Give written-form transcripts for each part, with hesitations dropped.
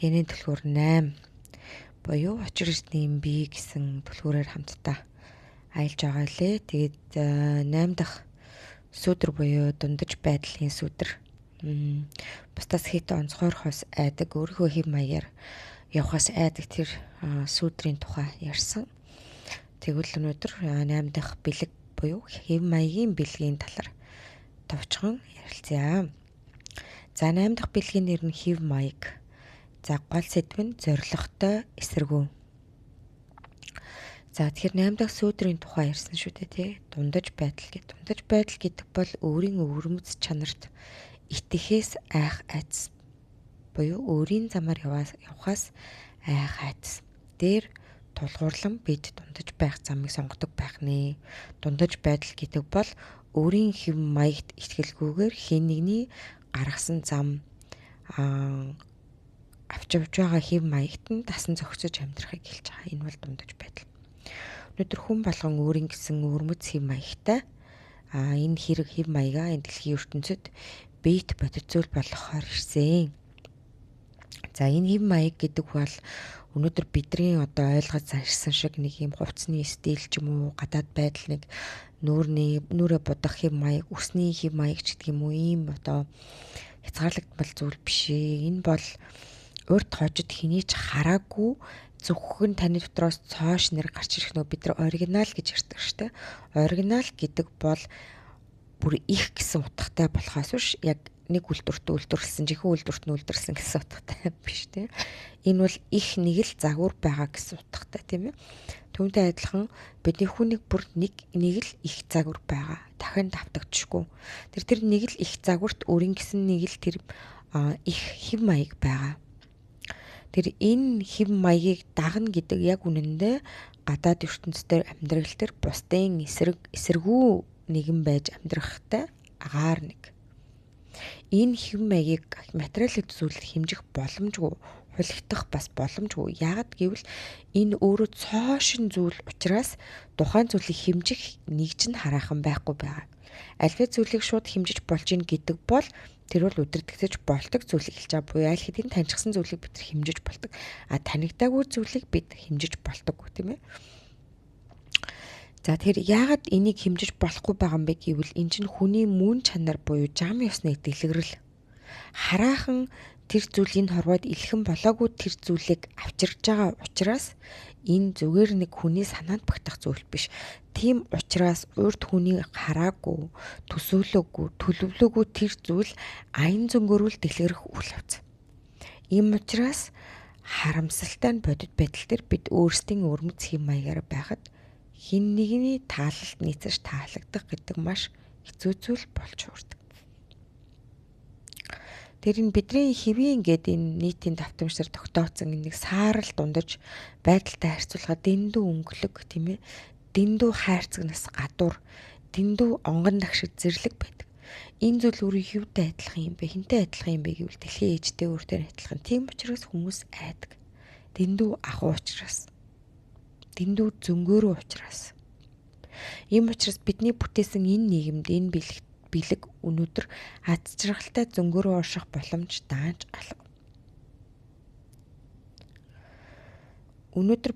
Генийн түлхүүр 8 буюу Очир эрдэнийн бие гэсэн түлхүүрээр хамтдаа аялж байгаа лээ. Тэгээд 8 дахь сүүдэр буюу дундаж байдлын сүүдэр. Бусдаас хэт онцгойрхоос айдаг, өөрийнхөө хэв маягаар явхаас айдаг тэр сүүдрийн тухай ярьсан. Тэгвэл өнөөдөр 8 дахь бэлэг буюу хэв маягийн бэлгийн талаар товчхон ярилцъя. За 8 дахь бэлгийн нэр нь хэв маяг. За гол сэдв нь зоригтой эсэргүү. За тэгэхээр 8 дахь сүүдрийн тухай ярьсан шүү дээ, тий. Дундаж байдал гэдэг. Дундаж байдал гэдэг бол өөрийн өвөрмөц чанарт итгэхээс айх айдас буюу өөрийн замаар явхаас айх айдас. Дээр тулгуурлан бид дундаж байх замыг сонгодог байх нэ. Дундаж байдал гэдэг бол өөрийн хэв маягт итгэлгүйгээр хэн нэгний гаргасан зам авч явж байгаа хэв маягт нь дасан зохицож амьдрахыг хэлж байгаа. Энэ бол дундаж байдал. Өнөөдөр хүн болгон өөрийн гэсэн өвөрмөц хэв маягтай. Энэ хэрэг хэв маягаа энэ дэлхийн ертөнцид биет бодит зүйл болгохоор ирсэн. За энэ хэв маяг гэдэг бол өнөөдөр бидний одоо ойлгож заншсан шиг нэг юм хувцсны стил ч юм уу, гадаад байдал нэг нүүрээ будах хэв маяг, үсний хэв маяг ч гэдэг юм уу, ийм одоо хязгаарлагдмал зүйл биш ээ. Энэ бол урд хожид хэний ч хараагүй зөвхөн таны дотроос цоош нэр гарч ирэх нөө бид нар оригинал гэж ярьдаг шүү дээ. Оригинал гэдэг бол бүр их гэсэн утгатай болохоос биш яг нэг үйлдвэрт үйлдвэрлэсэн, жинхэнэ үйлдвэрт нь үйлдвэрлэсэн гэсэн утгатай биш тийм. Энэ бол их нэг л загвар байгаа гэсэн утгатай тийм ээ. Түүнтэй адилхан бидний хүнийг бүр нэг л их загвар байгаа. Дахин давтагдчихгүй. Тэр нэг л их загварт өөрийн гэсэн нэг л тэр их хэв маяг байгаа. Тэр энэ хэв маягийг дагна гэдэг яг үнэндээ гадаад ертөнцийн амьдрал дээр бусдын эсэргүү нэгэн байж амьдрахтай агаар нэг. Энэ хэв маягийг материалын зүйлд хэмжих боломжгүй, хулигдах бас боломжгүй. Яагаад гэвэл энэ өөрөө цоошин зүйл учраас тухайн зүйлийг хэмжих нэг ч хараахан байхгүй байгаа. Альва зүйлийг шууд хэмжиж болж ийн гэдэг бол тэр бол удирдахж болдог зүйлийг хэлж байгаа буюу аль хэдийн таньчихсан зүйлийг бид хэмжиж болдог. А танигдаагүй зүйлийг бид хэмжиж болдоггүй тийм ээ. За тэгэхээр яагаад энийг хэмжиж болохгүй байгаа юм бэ гэвэл энэ чинь хүний мөн чанар буюу жам ёсны дэлгэрэл. Хараахан тэр зүйлийн хорвоод илхэн болоогүй тэр зүйлийг авчирж байгаа учраас энэ зүгээр нэг хүний санаанд багтах зүйл биш. Тийм учраас урд хүний хараагүй, төсөөлөөгүй, төлөвлөөгүй тэр зүйл аян зөнгөрүүл дэлгэрэх үйл явц. Ийм учраас харамсалтай нь бодит байдал дээр бид өөрсдийн өвөрмөц хэв маягаар байхад хэн нэгний таалалт нийцэж таалагдах гэдэг маш хэцүү зүйл болж хуурдаг. Тэр энэ бидний хэвийн гээд энэ нийтийн давтамжлар тогтооцсон нэг саарал дундаж байдалтай харьцуулахад дэндүү өнгөлөг тийм ээ, дэндүү хайрцагнаас гадуур, дэндүү онгон дагшиг зэрлэг байдаг. Энэ зүйл өөрийн хэвтэй адилхан юм бэ? Хинтэй адилхан юм бэ гэвэл дэлхийн ээжтэй өөртөө адилхан. Тийм учраас хүмүүс айдаг. Дэндүү ахуй учраас. Дэндүү зөнгөөрөө учраас. Ийм учраас бидний бүтээсэн энэ нийгэмд энэ бэлэг өнөөдөр аз жаргалтай зөнгөөрөө орших боломж даанч алга. Өнөөдөр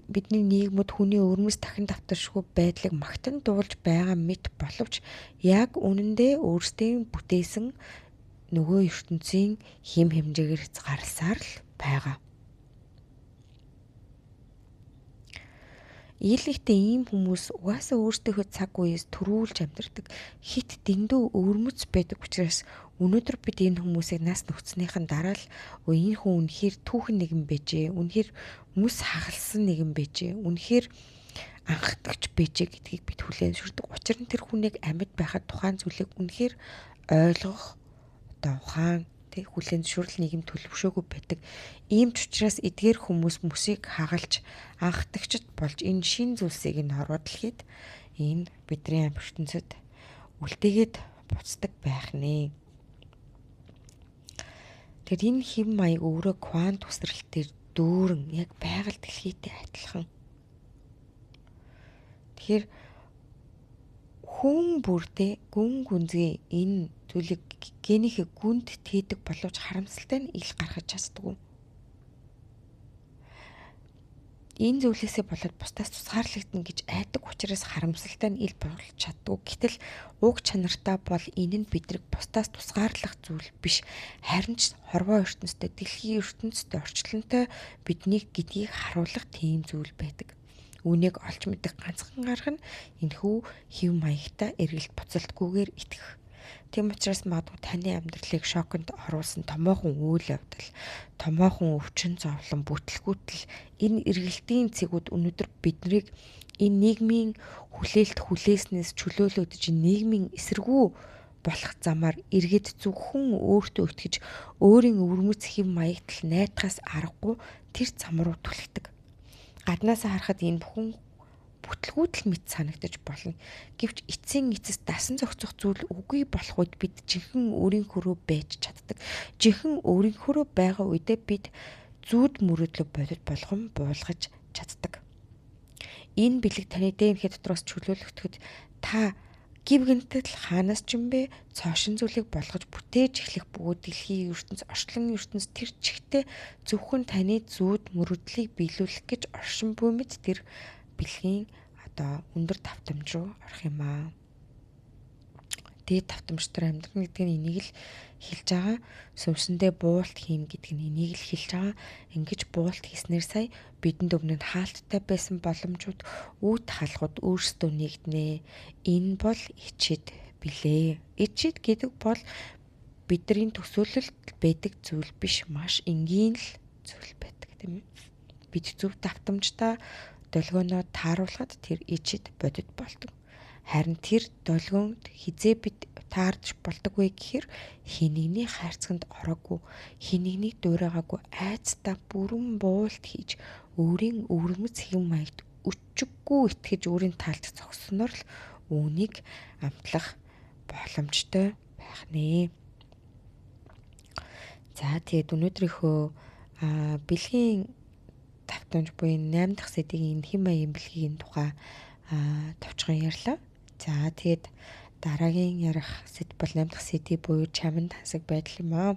бидний нийгмүүд хүний өвөрмөц дахин давтаршгүй байдлыг магтан дуулж байгаа мэт боловч яг үнэндээ өөрсдийн бүтээсэн нөгөө ертөнцийн хэм хэмжээгээр хязгаарласаар л байгаа. Ийлэгтэй ийм хүмүүс угаасаа өөрсдийнхөө цаг үеэс төрүүлж амьдардаг, хит дэндүү өвөрмөц байдаг учраас өнөөдөр бид энэ хүмүүсийг нас нөхцснийхэн дараа л энэ хүн үнэхээр түүхэн нэгэн байжээ, үнэхээр мэс хагалсан нэгэн байжээ, үнэхээр анхдагч байжээ гэдгийг бид хүлээн зөвшөөрдөг. Учир нь тэр хүнийг амьд байхад тухайн зүйлийг үнэхээр ойлгох одоо ухаан тэг хүлээн зөвшөөрөл нийгэм төлөвшөөгүй байдаг. Ийм ч учраас эдгээр хүмүүс мөсийг хагалж анхдагчд болж энэ шин зүйлсийг нь хорвоо дэлхийд энэ бидний ертөнцид үлдээгээд буцдаг байх нэ. Тэгэхээр энэ хэв маяг өөрөө квант үсрэлтээр дүүрэн яг байгаль дэлхийтэй адилхан. Тэгэхээр хүн бүрдээ гүн гүнзгий энэ зүйлийг генийхээ гүнд тээдэг боловч харамсалтай нь ил гаргаж чаддаггүй. Энэ зүйлээсээ болоод бусдаас тусгаарлагдана гэж айдаг учраас харамсалтай нь ил болж чаддгүй. Гэтэл уг чанартай бол энэ нь бидрэг бусдаас тусгаарлах зүйл биш. Харин ч хорвоо ертөнцтэй, дэлхийн ертөнцтэй орчлонтой биднийг гэдгийг харуулах тийм зүйл байдаг. Үүнийг олж мэдэх ганцхан арга нь энэхүү хэв маягтай эргэлт буцалтгүйгээр итгэх. Тийм учраас магадгүй таны амьдралыг шоконд оруулсан томоохон үйл явдал, томоохон өвчин зовлон, бүтлгүүтэл энэ эргэлтийн цэгүүд өнөөдөр биднийг энэ нийгмийн хүлээлт хүлээснээс чөлөөлөгдөж нийгмийн эсэргүү болох замаар эргээд зөвхөн өөртөө итгэж өөрийн өвөрмөц хэв маягтал найдахаас аргагүй тэр зам руу түлхдэг. Гаднаас харахад энэ бүхэн бүтлгүүтэл мэт санагдаж болно. Гэвч эцсийн эцэс дасан зохицох зүйл үгүй болох үед бид жинхэнэ өөрийнхөөрөө байж чаддаг. Жинхэнэ өөрийнхөөрөө байгаа үедээ бид зүүд мөрөөдлөө бодит болгон буулгаж чаддаг. Энэ бэлэг таны ДНХ дотроос чөлөөлөгдөхөд та гів гэнтэл хаанаас ч юм бэ цоошин зүйлийг болгож бүтээж эхлэх бөгөөд дэлхийн ертөнц, орчлон ертөнц тэр чигтээ зөвхөн таны зүүд мөрөөдлийг биелүүлэх гэж оршин буй мэт тэр бэлгийн одоо өндөр давтамж руу орох юм аа. Дээд давтамж дээр амьдрна гэдэг нь энийг л хэлж байгаа. Сүнсэндээ буулт хийн гэдэг нь энийг л хэлж байгаа. Ингэж буулт хийснээр сая бидэнд өмнө нь хаалттай байсан боломжууд, үүд хаалгууд өөрсдөө нэгднэ. Энэ бол ичид билээ. Ичид гэдэг бол бидний төсөөлөлд байдаг зүйл биш, маш энгийн л зүйл байдаг, тийм ээ. Бид зөв давтамжтай долгионоо тааруулахад тэр ичид бодит болдог. Харин тэр долгионд хизээ бид таарч болдог вэ гэхээр хэн нэгний хайрцагт ороогүй, хэн нэгнийг дуурайгаагүй айцтай бүрэн буулт хийж өөрийн өвөрмөц хэв маягт өчиггүй итгэж өөрийн таалд зогссоноор л үүнийг амтлах боломжтой байх нэ. За тэгээд өнөөдрийнхөө бэлгийн давтамж буюу 8 дахь сэдвийн энэ хэм маягийн бэлгийн тухай товчхон ярьлаа. За тэгээд дараагийн ярих сэдв бол 8 дахь сэдв буюу чамин тансаг байдал юм аа.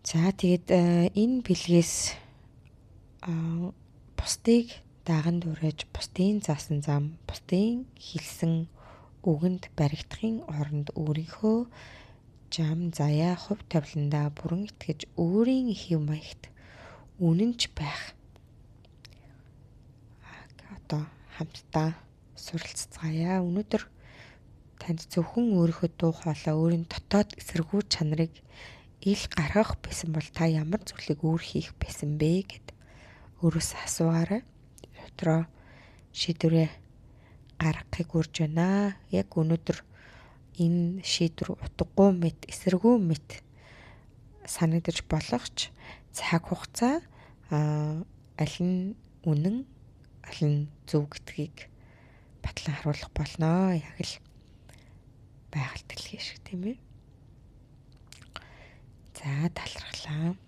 За тэгээд энэ бэлгээс бусдыг даган дуурайж, бусдын заасан зам, бусдын хэлсэн үгэнд баригдахын оронд өөрийнхөө жам заяа хувь тавиландаа бүрэн итгэж өөрийн хэв маягт үнэнч байх одоо хамтдаа суралцгаая. Өнөөдөр танд зөвхөн өөрийнхөө дуу хоолой, өөрийн дотоод эсэргүү чанарыг ил гаргах байсан бол та ямар зүйлийг өөр хийх байсан бэ гэд өөрөөсөө асуугаарай. Дотроо шийдвэрээ гаргахыг урьж байна. Яг өнөөдөр энэ шийдвэр утгагүй мэт, эсэргүү мэт санагдаж болох ч цаг хугацаа аль нь үнэн, аль нь зөв гэдгийг батлан харуулах болно. Яг л байгаль дэлхий шиг, тийм ээ. За талархлаа.